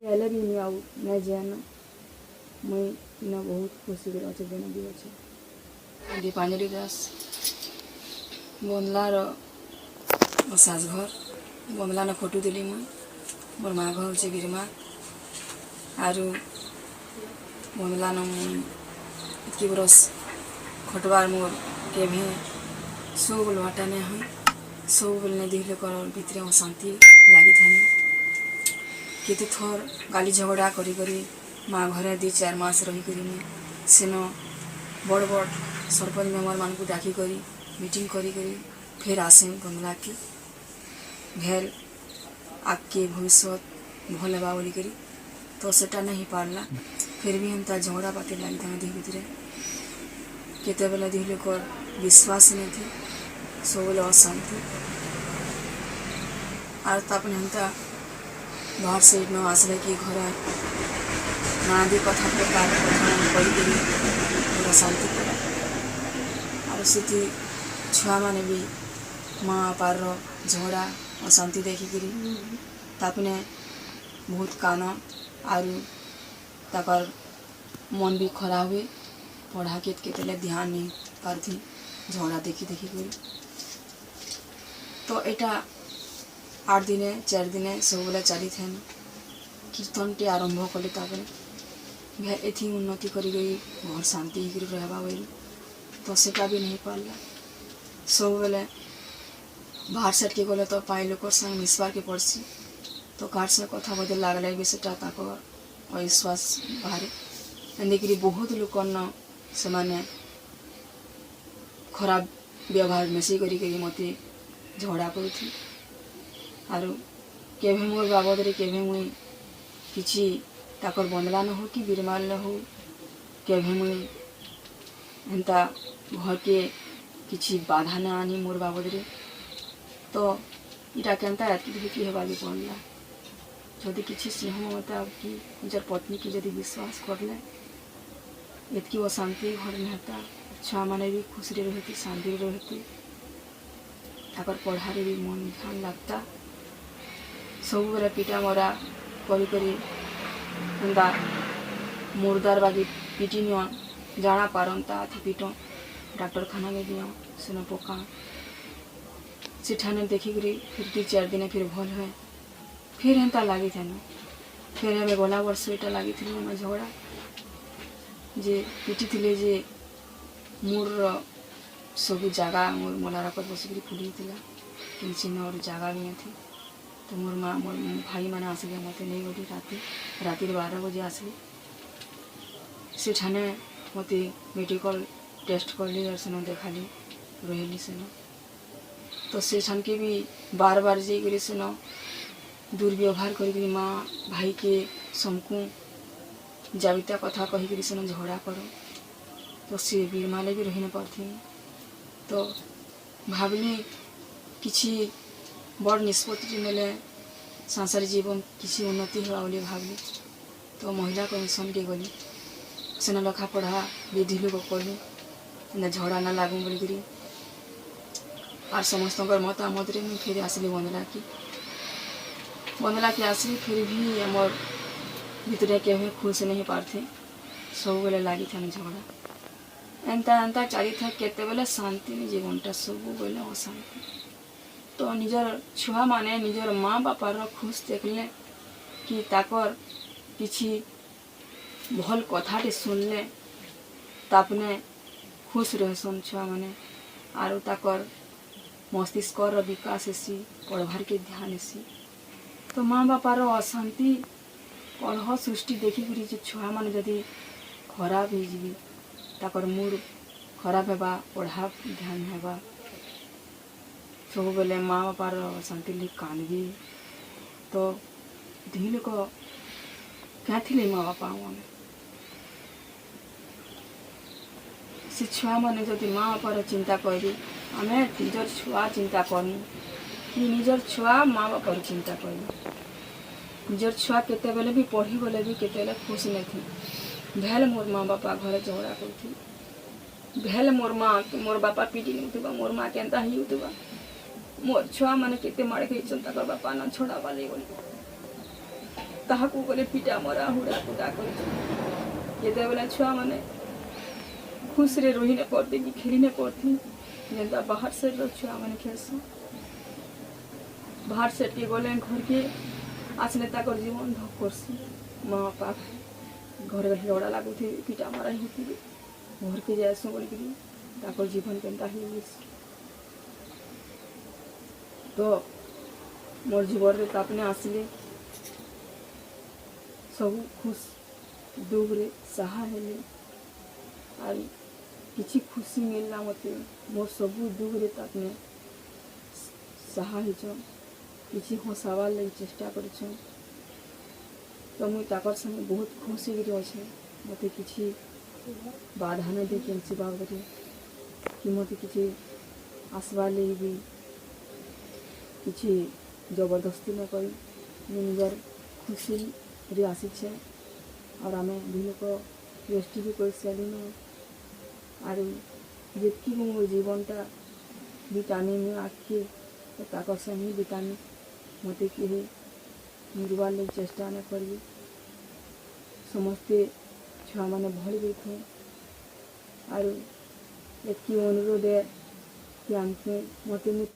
ହେଲେ ବି ମୁଇଁ ଆଉ ନାଇଁ ଯାଏନ। ମୁଇଁ ଇନ ବହୁତ ଖୁସିରେ ଅଛେ, ଯେନେ ବି ଅଛେ। ଦୀପାଞ୍ଜଳି ଦାସ, ବନ୍ଦଲାର ମୋ ଶାଶୁଘର। ବନ୍ଦଲାନ ଖଟୁଥିଲି ମୁଇଁ। ମୋର୍ ମା ଘର ହଉଛେ ବିରମା। ଆରୁ ବନ୍ଦଲାନ ମୁଇଁ ଏତ୍କି ବରଷ ଖଟବାର୍ ମୋର୍ କେଭେ ସୋ ବୋଲବାଟା ନାଇଁ ହୁଏ। ସବୁବେଲେ ନାଇଁ ଦୁହି ଲୋକର ଭିତରେ ଅଶାନ୍ତି ଲାଗିଥାନି। କେତେ ଥର ଗାଲି ଝଗଡ଼ା କରି କରି ମା ଘରେ 2-4 ମାସ ରହିକରି ମୁଇଁ ସେନ ବଡ଼ ବଡ଼ ସରପଞ୍ଚ ମେମ୍ବରମାନଙ୍କୁ ଡାକିକରି, ମିଟିଂ କରି କରି ଫେର୍ ଆସେ ବନ୍ଦଲାକେ, ଭେଲ୍ ଆଗକେ ଭବିଷ୍ୟତ ଭଲ୍ ହେବା ବୋଲିକରି। ତ ସେଟା ନାଇଁ ହେଇପାରଲା। ଫେର୍ ବି ହେନ୍ତା ଝଗଡ଼ା ପାତି ଲାଗିଥାନ୍ ଦୁହି ଭିତରେ। କେତେବେଲେ ଦୁହି ଲୋକର ବିଶ୍ୱାସ ନାଇଥି, ସବୁବେଲେ ଅଶାନ୍ତି। ଆର୍ ତାପରେ ହେନ୍ତା ବାହାର ସେ ନ ଆସିଲେ କି ଘରେ ନାନାଦି କଥା ପ୍ରକାର କଥା କହିକରି ପୁରା ଅଶାନ୍ତି କଲା। ଆରୁ ସେଠି ଛୁଆମାନେ ବି ମା ବାପାର ଝଗଡ଼ା ଅଶାନ୍ତି ଦେଖିକିରି ତାପରେ ବହୁତ କାନ ଆରୁ ତାକର୍ ମନ୍ ବି ଖରାପ ହୁଏ। ପଢ଼ାକେ କେତେବେଲେ ଧ୍ୟାନ ନେଇ ପାରୁଥି ଝଗଡ଼ା ଦେଖି ଦେଖିକରି। ତ ଏଇଟା 8 ଦିନେ 4 ଦିନେ ସବୁବେଲେ ଚାଲିଥାଏନ। କୀର୍ତ୍ତନଟେ ଆରମ୍ଭ କଲେ, ତାପରେ ଏଥି ଉନ୍ନତି କରିକରି ଘର ଶାନ୍ତି ହେଇକରି ରହେବା ବୋଇଲି, ତ ସେଟା ବି ନେଇ ପାରଲା। ସବୁବେଲେ ବାହାର ସାଇଡ଼୍କେ ଗଲେ ତ ପାଇ ଲୋକର ସାଙ୍ଗେ ମିଶବାର୍କେ ପଡ଼୍ସି। ତ କାହାର ସାଙ୍ଗେ କଥା ବଦେ ଲାଗଲେ ବି ସେଟା ତାଙ୍କର ଅବିଶ୍ୱାସ ବାହାରେ। ଏମିତିକିରି ବହୁତ ଲୋକର୍ନ ସେମାନେ ଖରାପ ବ୍ୟବହାର ମିଶେଇ କରି କରି ମୋତେ ଝଗଡ଼ା କରୁଥି। ଆରୁ କେଭେ ମୋର୍ ବାବଦରେ କେଭେ ମୁଇଁ କିଛି ତାକର୍ ବନ୍ଦଲା ନ ହଉ କି ବିରମାଲ ନ ହଉ, କେଭେ ମୁଇଁ ହେନ୍ତା ଘରକେ କିଛି ବାଧା ନା ଆନି ମୋର୍ ବାବଦରେ। ତ ଇଟା କେନ୍ତା ଏତ୍କି ଦୁଃଖୀ ହେବାକେ ପଡ଼ଲା? ଯଦି କିଛି ସ୍ନେହ ମମତା କି ନିଜର ପତ୍ନୀକି ଯଦି ବିଶ୍ୱାସ କରଲେ, ଏତ୍କି ଅଶାନ୍ତି ଘରେ ନାଇଁ ହେତା। ଛୁଆମାନେ ବି ଖୁସିରେ ରହେତି, ଶାନ୍ତିରେ ରହେତି, ତାକର୍ ପଢ଼ାରେ ବି ମନ ଧ୍ୟାନ ଲାଗତା। ସବୁବେଲେ ପିଟା ମରା କରି କରି ହେନ୍ତା ମୁର୍ଦାର ବାଗି ପିଟି ନିଅନ୍, ଜାଣା ପାରନ୍ତା ହାଥି ପିଟନ୍, ଡାକ୍ତରଖାନାକେ ନିଅନ୍, ସେନ ପକାନ୍। ସେଠାନେ ଦେଖିକରି ଫିର୍ 2-4 ଦିନେ ଫିର୍ ଭଲ୍ ହୁଏ। ଫିର୍ ହେନ୍ତା ଲାଗିଥାନ। ଫେର୍ ଆମେ ଗଲା ବର୍ଷ ଏଇଟା ଲାଗିଥିଲୁ ଆମେ ଝଗଡ଼ା ଯେ ପିଟିଥିଲେ ଯେ ମୋର୍ ସବୁ ଜାଗା ମୋର୍ ମଲାରକତ ବସିକରି ଫୁଲି ଯାଇଥିଲା। କିଞ୍ଚି ଜାଗା ବି ନଥି। ତ ମୋର୍ ମା, ମୋର୍ ଭାଇମାନେ ଆସିଲେ, ମୋତେ ନେଇଗଲି। ରାତିରେ 12 ବଜେ ଆସିଲେ। ସେଠାନେ ମୋତେ ମେଡ଼ିକାଲ ଟେଷ୍ଟ କଲି ଆର୍ ସେନ ଦେଖାଲି, ରହିଲି ସେନ। ତ ସେଠାନକେ ବି ବାର ବାର ଯାଇକରି ସେନ ଦୁର୍ବ୍ୟବହାର କରିକିରି ମା ଭାଇକେ ସମକୁ ଜାବିତା କଥା କହିକିରି ସେନ ଝଗଡ଼ା କର। ତ ସେ ବିରମାଲେ ବି ରହି ନାଇଁ ପାରୁଥିନି। ତ ଭାବିଲି କିଛି ବଡ଼ ନିଷ୍ପତ୍ତି ନେଲେ ସଂସାରୀ ଜୀବନ କିଛି ଉନ୍ନତି ହେବା ବୋଲି ଭାବିଲି। ତ ମହିଳା କମିଶନକେ ଗଲି, ସେନ ଲେଖା ପଢ଼ା ବିଧି ଲୋକ କଲି, ଏନ୍ତା ଝଗଡ଼ା ନା ଲାଗୁ ବୋଲିକିରି। ଆର୍ ସମସ୍ତଙ୍କର ମତାମତରେ ମୁଇଁ ଫେରି ଆସିଲି ବନ୍ଦଲାକି। ବନ୍ଦଲାକି ଆସିଲି, ଫେର୍ ବି ଆମର୍ ଭିତରେ କେବେ ଖୁସ୍ ନାଇଁ ହେଇପାରୁଥି। ସବୁବେଲେ ଲାଗିଥାନି ଝଗଡ଼ା। ଏନ୍ତା ଏନ୍ତା ଚାଲିଥାଏ। କେତେବେଲେ ଶାନ୍ତି ନି ଜୀବନଟା, ସବୁବେଲେ ଅଶାନ୍ତି। ତ ନିଜର ଛୁଆମାନେ ନିଜର ମା ବାପାର ଖୁସ୍ ଦେଖିଲେ କି ତାକର କିଛି ଭଲ୍ କଥାଟେ ଶୁନଲେ, ତାପରେ ଖୁସ୍ ରହେସନ୍ ଛୁଆମାନେ। ଆରୁ ତାକର ମସ୍ତିଷ୍କର ବିକାଶ ହେସି, ପଢ଼ବାର୍କେ ଧ୍ୟାନ ହେସି। ତ ମା ବାପାର ଅଶାନ୍ତି, କଳହ ସୃଷ୍ଟି ଦେଖିକରି ଯେ ଛୁଆମାନେ ଯଦି ଖରାପ ହେଇଯିବେ, ତାକର ମୁଡ୍ ଖରାପ ହେବା, ପଢ଼ା ଧ୍ୟାନ ହେବା, ସବୁବେଲେ ମା ବାପାର ଅଶାନ୍ତି ଲାଗି କାନ୍ଦବି। ତ ଦୁହି ଲୋକ କାଁ ଥିଲେ ମା ବାପା ଆମେ? ସେ ଛୁଆମାନେ ଯଦି ମା ବାପାର ଚିନ୍ତା କରିବେ, ଆମେ ନିଜର ଛୁଆ ଚିନ୍ତା କରମୁ କି ନିଜର ଛୁଆ ମା ବାପାର ଚିନ୍ତା କରିବେ? ନିଜର ଛୁଆ କେତେବେଲେ ବି ପଢ଼ିଗଲେ ବି କେତେବେଲେ ଖୁସି ନାଇଥି। ଭେଲ ମୋର୍ ମା ବାପା ଘରେ ଝଗଡ଼ା କରୁଥିବେ, ଭେଲ ମୋର୍ ମା ମୋର୍ ବାପା ପିଟି ନଉଥିବା, ମୋର୍ ମା କେନ୍ତା ହେଇଯାଉଥିବା, ମୋର୍ ଛୁଆମାନେ କେତେ ମାଡ଼ ଖାଇଛନ୍ ତାଙ୍କର ବାପା ନ ଛଡ଼ାବା ଲାଗି ବୋଲି। ତାହାକୁ ଗଲେ ପିଟା ମରା ହୁଡ଼ା କୁଟା କରିଛନ୍। କେତେବେଲେ ଛୁଆମାନେ ଖୁସିରେ ରହି ନାଇଁ ପାରତେ କି ଖେଲି ନାଇଁ ପାରଥି, ଯେନ୍ତା ବାହାର ସାଇଡ଼୍ର ଛୁଆମାନେ ଖେଲ୍ସନ୍। ବାହାର ସାଇଡ଼୍କେ ଗଲେ, ଘରକେ ଆସିଲେ ତାକର ଜୀବନ ଧକ୍ କର୍ସି। ମା ବାପା ଘରେ ଝଗଡ଼ା ଲାଗୁଥିବେ, ପିଟା ମରା ହେଉଥିବେ, ଘରକେ ଯାଏସୁଁ ବୋଲିକିରି ତାକର ଜୀବନ କେନ୍ତା ହେଇଯାଏସି। ତ ମୋର୍ ଜୀବନରେ ତାପନେ ଆସିଲେ, ସବୁ ଖୁସ୍ ଦୁଃଖରେ ସାହା ହେଲେ ଆର୍ କିଛି ଖୁସି ମିଳିଲା ମୋତେ। ମୋର୍ ସବୁ ଦୁଃଖରେ ତାପନେ ସାହା ହେଇଛନ୍, କିଛି ହସାବାର୍ ଲାଗି ଚେଷ୍ଟା କରିଛନ୍। ତ ମୁଇଁ ତାକର୍ ସାଙ୍ଗେ ବହୁତ ଖୁସି ହେଇକିରି ଅଛେ। ମୋତେ କିଛି ବାଧା ନାଇଁ ଦେଇ କେନ୍ସି ବାବଦରେ କି ମୋତେ କିଛି ଆସବାର୍ ଲାଗି ବି କିଛି ଜବରଦସ୍ତି ନାଇଁ କରି ମୁଇଁ ନିଜର ଖୁସିରେ ଆସିଛେ। ଆର୍ ଆମେ ଦୁଇ ଲୋକ ରେଜିଷ୍ଟ୍ରି ବି କରିସାରିଲୁନ। ଆରୁ ଯେତ୍କି ବି ମୋର୍ ଜୀବନଟା ବିତାମି ମୁଇଁ ଆଗ୍କେ, ତ ତାକର୍ ସାଙ୍ଗେ ହିଁ ବିତାମି। ମୋତେ କେହି ମିଲବାର୍ ଲାଗି ଚେଷ୍ଟା ନାଇଁ କରିବେ। ସମସ୍ତେ ଛୁଆମାନେ ଭଲ୍ ବି ଆରୁ ଏତ୍କି ଅନୁରୋଧ କି ଆମକୁ ମୋତେ ମୁଇଁ